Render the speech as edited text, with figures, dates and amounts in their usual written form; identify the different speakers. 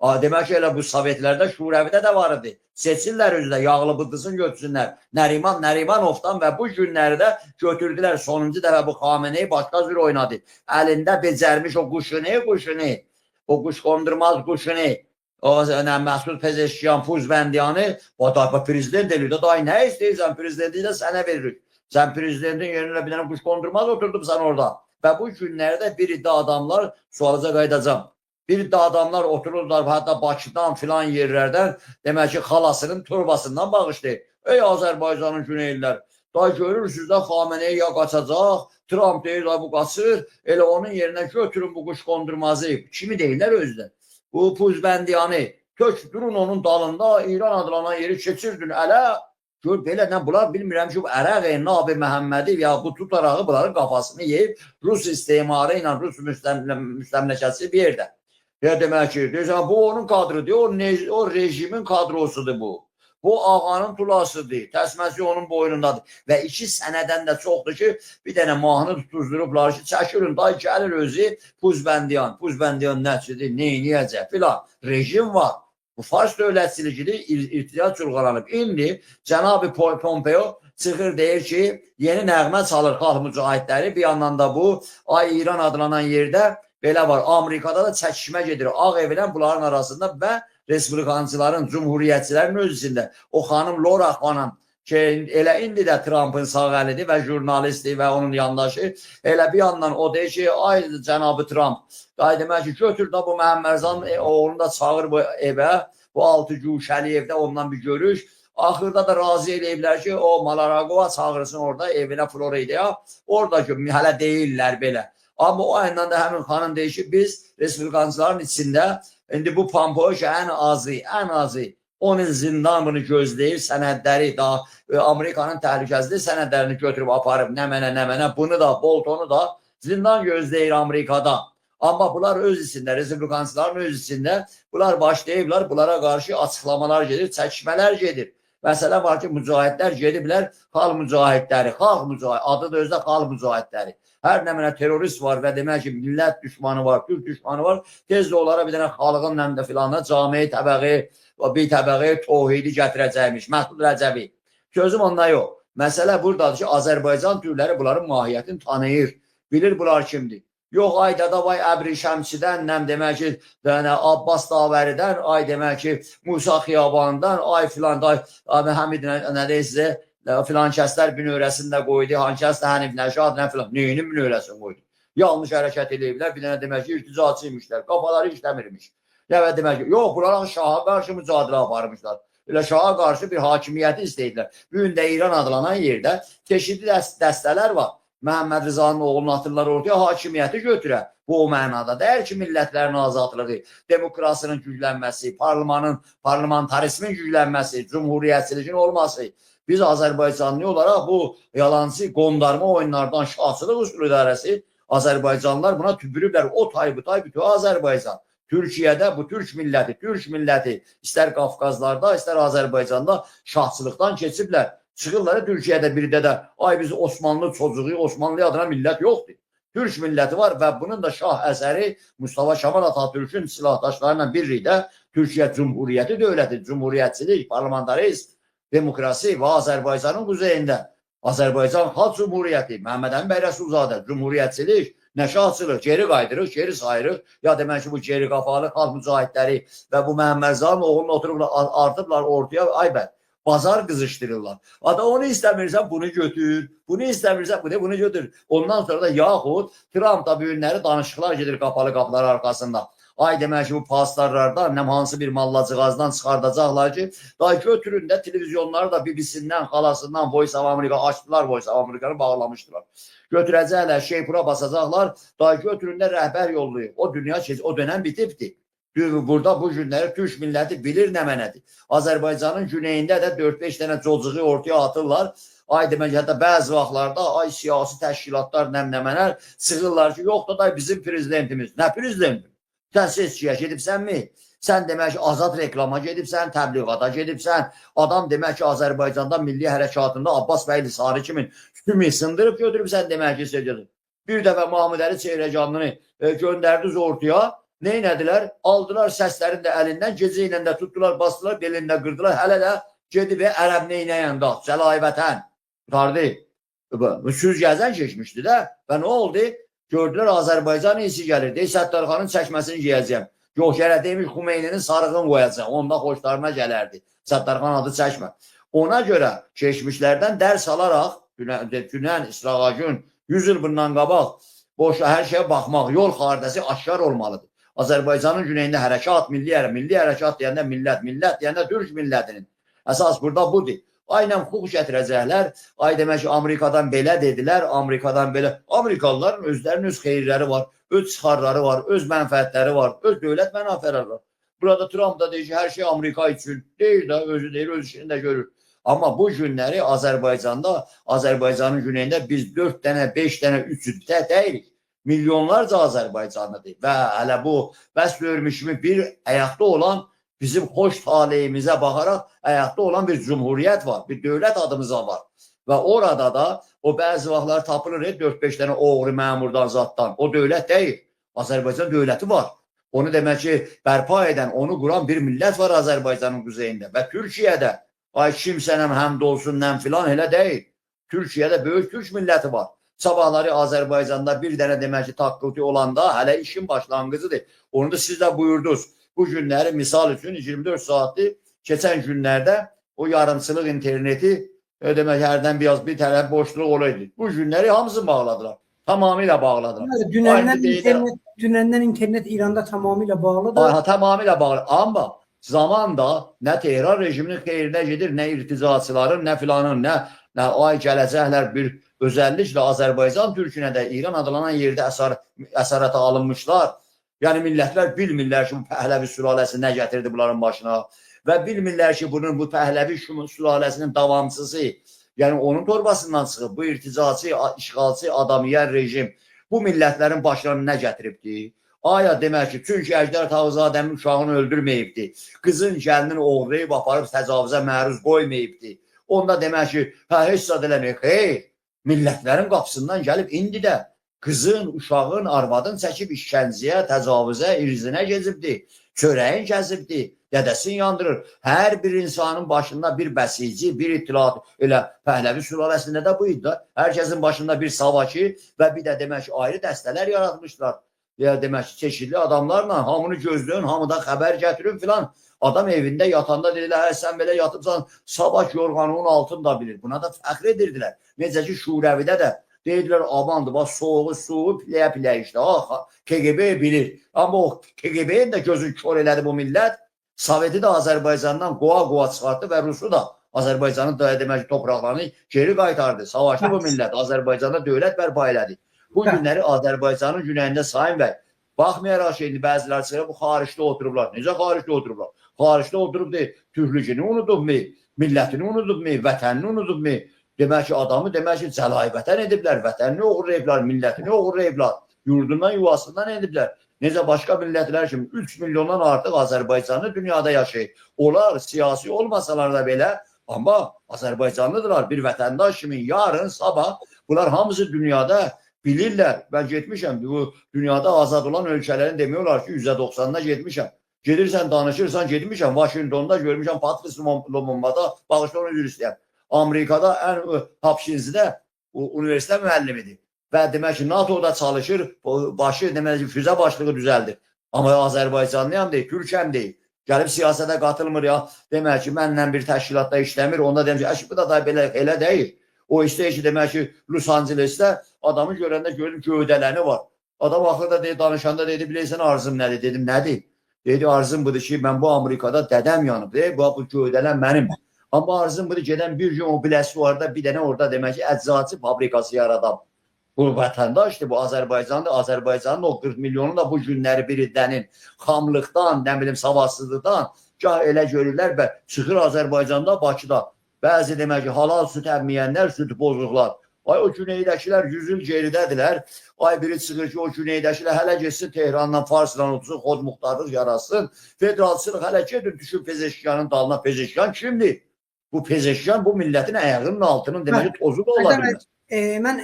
Speaker 1: Demək ki, elə bu Sovetlərdə, Şurəvidə də var idi. Seçirlər özü də, yağlı bıdısın götürsünlər. Nəriman Nərimanovdan və bu günlərdə götürdülər sonuncu dəfə bu Xamenei başqa cür oynadı. Əlində becərmiş o quşunu, quşunu, o quş qondurmaz quşunu, o nə, Məsud Pezeşkiyan, Puzbəndiyanı, o da prezident eləyir. Day nə istəyirsən, prezidenti də sənə veririk. Sən prezidentin yerinə bir dənə quş qondurmaz oturdubsan orada. Və bu günlərdə bir iddia adamlar, sualınıza qayıdacağam. Bir iddia adamlar otururlar, hətta Bakıdan filan yerlərdən, demək ki, xalasının torbasından bağışlayır. Ey Azərbaycanın güneylər, da görürsünüz də Xamenei ya qaçacaq, Trump deyir da bu qaçır, elə onun yerinə götürün bu quş qondurmazı. Kimi deyirlər özdə? Bu Puzbəndiyanı tök durun onun dalında, İran adlanan yeri keçirdin ələ. Gör belə nə bunlar bilmirəm ki, bu Ərəq Nabi Məhəmmədi ya bu tutarağı bunların qafasını yeyib Rus istemarı ilə Rus müstəmləkəsi bir yerdə. Ya demək ki, deyirsən, bu onun kadrodur, o rejimin kadrosudur bu. Bu ağanın tulasıdır, təsməsi onun boynundadır. Və 2 sənədən də çoxdur ki, bir dənə mahnı tutuzdurublar ki, çəkirin, day gəlir özü Puzbəndiyan, Puzbəndiyan nəçidir, neyniyəcək filan. Rejim var. Bu Fars dövlətçiliyidir, irtica çulğalanıb. İndi Cənab-ı Pompeo çıxır deyir ki, yeni nəğmə çalır xalq mücahidləri. Bir yandan da bu ay İran adlanan yerdə belə var. Amerikada da çəkişmə gedir. Ağ Evlə bunların arasında və respublikancıların, cumhuriyyətçilərin öz içində. O xanım Laura xanım ki, elə indi də Trumpın sağ əlidir və jurnalistdir və onun yandaşı. Elə bir yandan o deyir ki, ay cənabı Trump, ay demək ki, götür da bu Məhəmməd Rızanın oğlunu da çağır bu evə, bu altı güşəli evdə ondan bir görüş. Axırda da razı eləyiblər ki, o Mar-a-Lagoya çağırsın orada evinə Floridaya. Orada ki, hələ deyirlər belə. Amma o ayından da həmin xanım deyir ki, biz respublikancıların içində indi bu Pompeo ki, ən azı, ən azı 10 il zindan bunu gözləyir, sənədləri da Amerikanın təhlükəsizlik sənədlərini götürüb aparıb nə mənə, nə mənə, bunu da, Boltonu da zindan gözləyir Amerikada. Amma bunlar öz içində, respublikancıların öz içində bunlar başlayıblar, bunlara qarşı açıqlamalar gedir, çəkişmələr gedir. Məsələ var ki, mücahidlər gediblər, xalq mücahidləri, xalq mücahid, adı da özdə xalq mücahidləri. Hər nə mənə terrorist var və demək ki, millət düşmanı var, türk düşmanı var, tez də onlara bir dənə xalqın nəm də filanına cami təbəqi, bir təbəqi tohidi gətirəcəkmiş, Məsud Rəcəbi. Sözüm onda yox. Məsələ buradadır ki, Azərbaycan türkləri bunların mahiyyətini tanıyır. Bilir bunlar kimdir. Yox, ay Dədabay Əbrişəmçidən, nəm demək ki, yəni Abbas Davəridən, ay demək ki, Musa Xiyabandan, ay filan day, abi Həmid nə deyir sizə, filan kəslər bünövrəsini də qoydu, han kəs də Hənif Nəşad, nə filan, neyinin bünövrəsini qoydu? Yanlış hərəkət eləyiblər, bir dənə demək ki, irticaçı imişlər, kafaları işləmirmiş. Ya və demək ki, yox, bunlar şaha qarşı mücadilə aparmışlar. Elə şaha qarşı bir hakimiyyəti istəyirlər. Bu gün də İran adlanan yerdə çeşitli dəstələr var. Məhəmməd Rızanın oğlunu atırlar ortaya, hakimiyyəti götürə. Bu o mənada deyər ki, millətlərin azadlığı, demokrasinin güclənməsi, parlimanın, parlamentarizmin güclənməsi, cumhuriyyətçiliyin olması. Biz Azərbaycanlı olaraq bu yalancı qondarma oyunlardan şahçılıq usulü idarəsi Azərbaycanlılar buna tüpürüblər. O tay bu tay bütün Azərbaycan. Türkiyədə bu türk milləti, türk milləti istər Qafqazlarda, istər Azərbaycanda şahçılıqdan keçiblər. Çıxırlar Türkiyədə bir də də ay biz Osmanlı çocuğu, Osmanlı adına millət yoxdur. Türk milləti var və bunun da şah əsəri Mustafa Kemal Atatürk'ün silahdaşları ilə birlikdə Türkiyə Cumhuriyyəti dövləti, cumhuriyyətçilik, parlamentarizm, demokrasi və Azərbaycanın quzeyində Azərbaycan Xalq Cumhuriyyəti, Məhəmməd Əmin bəy Rəsulzadə, cumhuriyyətçilik, nə şahçılıq, geri qayıdırıq, geri sayırıq. Ya demək ki, bu geri qafalı xalq mücahidləri və bu Məhəmməd Rızanın oğlunu oturublar, artıblar ortaya, ay bəy, bazar qızışdırırlar. Ada onu istəmirsən bunu götür, bunu istəmirsən bunu götür. Ondan sonra da yaxud Trump da bu günləri danışıqlar gedir qapalı qapılar arxasında. Ay demək ki, bu pastarlardan nə hansı bir mallacığazdan çıxardacaqlar ki, daha götürün də televizyonları da BBC-dən, xalasından Voice of America açdılar, Voice of Americanı bağlamışdılar. Götürəcəklər, şeypura basacaqlar, daha götürün də rəhbər yollayır. O dünya o dönəm bitibdi. Burada bu günləri türk milləti bilir nə mənədir. Azərbaycanın güneyində də 4-5 dənə cocuğu ortaya atırlar. Ay demək, hətta bəzi vaxtlarda ay siyasi təşkilatlar nəm nəmələr çıxırlar ki, yox da day bizim prezidentimiz. Nə prezidenti? Sən seçkiyə gedibsənmi? Sən demək ki, azad reklama gedibsən, təbliğata gedibsən. Adam demək ki, Azərbaycanda milli hərəkatında Abbas bəy Lisari kimin sümü sındırıb götürübsən demək ki, seçilir. Bir dəfə Mahmud Əli Çeyrəcanlını göndərdiniz ortaya. Nə elədilər? Aldılar səslərini də əlindən, gecə ilə də tutdular, basdılar, belini də qırdılar. Hələ də gedib ərəb neynəyən da, cəlay vətən. Qurtardı. Bu süzgəcdən keçmişdi də. Və nə oldu? Gördülər Azərbaycan isi gəlir. Deyir Səttarxanın çəkməsini geyəcəyəm. Yox, gərək demiş Xümeyninin sarığını qoyacaq. Onda xoşlarına gələrdi. Səttarxan adı çəkmə. Ona görə keçmişlərdən dərs alaraq dünən İsrağa gün 100 il bundan qabaq boşa hər şeyə baxmaq, yol xəritəsi aşkar olmalıdır. Azərbaycanın güneyində hərəkat, milli hərəkat deyəndə millət, millət deyəndə türk millətinin. Əsas burada budur. Aynən hüquq gətirəcəklər. Ay demək ki, Amerikadan belə dedilər, Amerikadan belə. Amerikalıların özlərinin öz xeyirləri var, öz çıxarları var, öz mənfəətləri var, öz dövlət mənafələri var. Burada Trump da deyir ki, hər şey Amerika üçün. Deyir də, özü deyir, öz işini də görür. Amma bu günləri Azərbaycanda, Azərbaycanın güneyində biz 4 dənə, 5 dənə, 3 də deyilik. Milyonlarca Azərbaycanlıdır. Və hələ bu bəs görmüşümü bir ayaqda olan bizim xoş taleyimizə baxaraq ayaqda olan bir cumhuriyyət var, bir dövlət adımıza var. Və orada da o bəzi vaxtlar tapılır 4-5 dənə oğru məmurdan zaddan. O dövlət deyil. Azərbaycan dövləti var. Onu demək ki, bərpa edən, onu quran bir millət var Azərbaycanın kuzeyində və Türkiyədə ay kimsənəm həmd olsun nəm filan elə deyil. Türkiyədə böyük türk milləti var. Sabahları Azərbaycanda bir dənə demək ki, taqqıltı olanda hələ işin başlanğıcıdır. Onu da siz də buyurdunuz. Bu günləri misal üçün 24 saatli keçən günlərdə o yarımçılıq interneti demək hərdən biraz bir tərəf boşluq olaydı. Bu günləri hamısını bağladılar. Tamamilə bağladılar.
Speaker 2: Bəli, Dünəndən
Speaker 1: Aynı deyil.
Speaker 2: internet, dünəndən internet İranda tamamilə bağlıdır.
Speaker 1: Aha, tamamilə bağlı. Amma zaman da nə Tehran rejiminin xeyrinə gedir, nə irticaçıların, nə filanın, nə ay gələcəklər bir özəlliklə Azərbaycan türkünə də İran adlanan yerdə əsarətə alınmışlar. Yəni millətlər bilmirlər ki, bu Pəhləvi sülaləsi nə gətirdi bunların başına və bilmirlər ki, bunun bu Pəhləvi sülaləsinin davamçısı, yəni onun torbasından çıxıb bu irticaçı, işğalçı, adamyər rejim bu millətlərin başına nə gətiribdi? Aya demək ki, çünki Əjdər Tağızadənin uşağını öldürməyibdi. Qızın gəlinin oğurlayıb aparıb təcavüzə məruz qoymayıbdı. Onda demək ki, hə heç zad eləməyib. Xeyr, millətlərin qapısından gəlib indi də qızın, uşağın, arvadın çəkib işgəncəyə, təcavüzə, irzinə gezibdi. Çörəyin kəsibdi, dədəsini yandırır. Hər bir insanın başında bir bəsici, bir ittilaat, elə Pəhləvi sülaləsində də bu idi da. Hər kəsin başında bir savaki və bir də demək ki, ayrı dəstələr yaratmışlar. Ya demək ki, çeşidli adamlarla hamını gözləyin, hamıdan xəbər gətirin filan. Adam evində yatanda dedilər, hə, sən belə yatıbsan, sabah yorğanının altını da bilir. Buna da fəxr edirdilər. Necə ki, Şurəvidə də deyirdilər, amandır, bax, soğuğu, suğu piləyə-piləyə işte. Ah, KGB bilir. Amma o KGB-nin də gözünü kör elədi bu millət. Soveti də Azərbaycandan qoğa-qoğa çıxartdı və Rusu da Azərbaycanın da demək ki, torpaqlarını geri qaytardı. Savaşdı bu millət. Azərbaycanda dövlət bərpa elədi. Bu günləri Azərbaycanın günəyində Sayın bəy, baxmayaraq ki, indi bəziləri çıxır, bu xaricdə oturublar. Necə xaricdə oturublar? Xaricdə oturub deyil, türklüyünü unudubmu, millətini unudubmu, vətənini unudubmu? Demək ki, adamı demək ki, cəlay vətən ediblər, vətənini oğurlayıblar, millətini oğurlayıblar, yurdundan, yuvasından ediblər. Necə başqa millətlər kimi 3 milyondan artıq Azərbaycanlı dünyada yaşayır. Onlar siyasi olmasalar da belə, amma Azərbaycanlıdırlar. Bir vətəndaş kimi yarın, sabah bunlar hamısı dünyada bilirlər. Mən getmişəm, bu dünyada azad olan ölkələrin demək olar ki, %90-na getmişəm. Gedirsən, danışırsan, getmişəm. Washingtonda görmüşəm, Patrice Lumumba'da, bağışla onu üzr istəyirəm. Amerikada ən Hopkins'də universitet müəllimidir. Və demək ki, NATO-da çalışır, başı demək ki, füzə başlığı düzəldir. Amma Azərbaycanlıyam deyil, türkəm deyil. Gəlib siyasətə qatılmır ya. Demək ki, mənlə bir təşkilatda işləmir. Onda deyəm ki, əş, bu da da belə elə deyil. O istəyir ki, demək ki, Los Angeles'də adamı görəndə gördüm gövdələni var. Adam axırda dedi, danışanda dedi, bilirsən arzum nədir? Dedim, nədir? Dedi, arzum budur ki, mən bu Amerikada dədəm yanıb. Deyir, bu gövdələn mənim. Amma arzum budur, gedən bir gün o biləsi orada, bir dənə orada demək ki, əczaçı fabrikası yaradam. Bu vətəndaşdır, bu Azərbaycandır. Azərbaycanın o 40 milyonu da bu günləri birilərin xamlıqdan, nə bilim, savadsızlıqdan gah elə görürlər və çıxır Azərbaycanda, Bakıda. Bəzi demək ki, halal süd əmməyənlər, süd bozuqlar. Ay o güneydəkilər 100 il geridədirlər. Ay biri çıxır ki, o güneydəkilər hələ getsin Tehrandan, Farsla otursun, xodmuxtarlıq yaratsın. Federalçılıq hələ gedin düşün Pezeşkiyanın dalına. Pezeşkiyan kimdir? Bu Pezeşkiyan bu millətin ayağının altının demək ki, tozu da ola
Speaker 2: Həsən
Speaker 1: bilməz.
Speaker 2: Mən